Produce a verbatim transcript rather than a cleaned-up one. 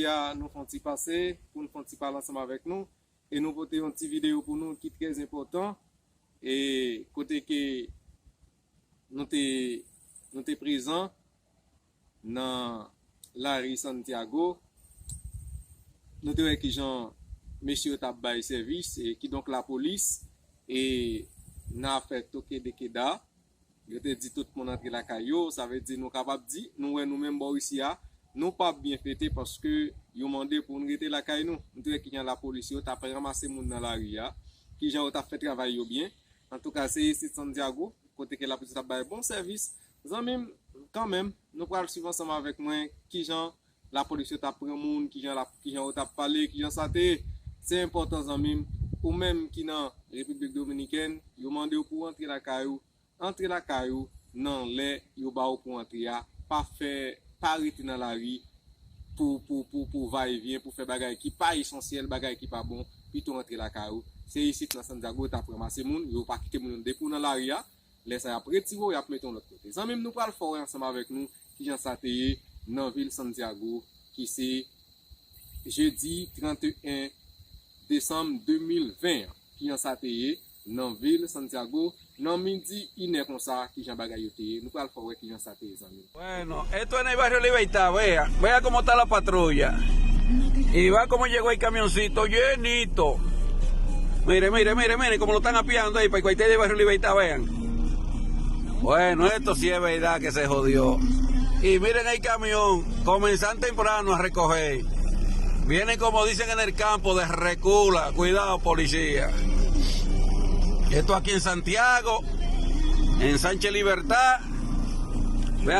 Jodi a, nou fè yon ti pase pou n fè yon ti pale ansanm avèk nou. E nou pote yon ti videyo pou nou ki trè enpòtan. E kote ke nou te, nou te prezan nan lari Santiago, nou te wè kijan mesye yo t ap bay sèvis, e kidonk lapolis, e nan afè toke de keda, yo te di tout moun antre lakay yo, sa vle di nou kapab di, nou wè nou menm bò isi a, nou p ap byen fete paske yo mande pou n rete lakay nou. Nou te wè kijan lapolis yo t ap ranmase moun nan lari a, kijan yo t ap fè travay yo byen. Antouka, se isit Santiago, kote ke lapolis t ap bay bon sèvis. Zanmi m, kanmenm, nou pral swiv ansanm avèk mwen kijan lapolis yo t ap pran moun, kijan la, kijan yo t ap pale, kijan sa te ye. Se enpòtan, zanmi m, ou menm ki nan Repiblik Dominikèn, yo mande w pou w antre lakay ou, antre lakay ou nan lè yo ba w pou antre a. Pa fè, pa rete nan lari pou, pou, pou, pou vayevyen, pou fè bagay ki pa esansyèl, bagay ki pa bon, pito antre lakay ou. Se isit nan Santiago yo t ap ranmase moun, yo pa kite moun yo depi w nan lari a. Lè sa y ap retire w, y ap mete w lòt kote. Zanmi m, nou pral fè w wè ansanm avèk nou kijan sa te ye nan vil Santiago, ki se jedi trannteyen desanm de mil ven an. Kijan sa te ye nan vil Santiago, nan midi inè konsa, kijan bagay yo te ye. Nou pral fè w wè kijan sa te ye, zanmi m. Bueno, esto en el barrio Libertad, vea, vea cómo está la patrulla. Y va como llegó el camioncito llenito. Mire, mire, mire, mire cómo lo están apiando ahí para el cuartel de barrio Libertad, vean. Bueno, esto sí es verdad que se jodió. Y miren el camión, comenzan temprano a recoger. Vienen como dicen en el campo de recula. Cuidado, policía. Esto aquí en Santiago, en Sánchez Libertad. Vean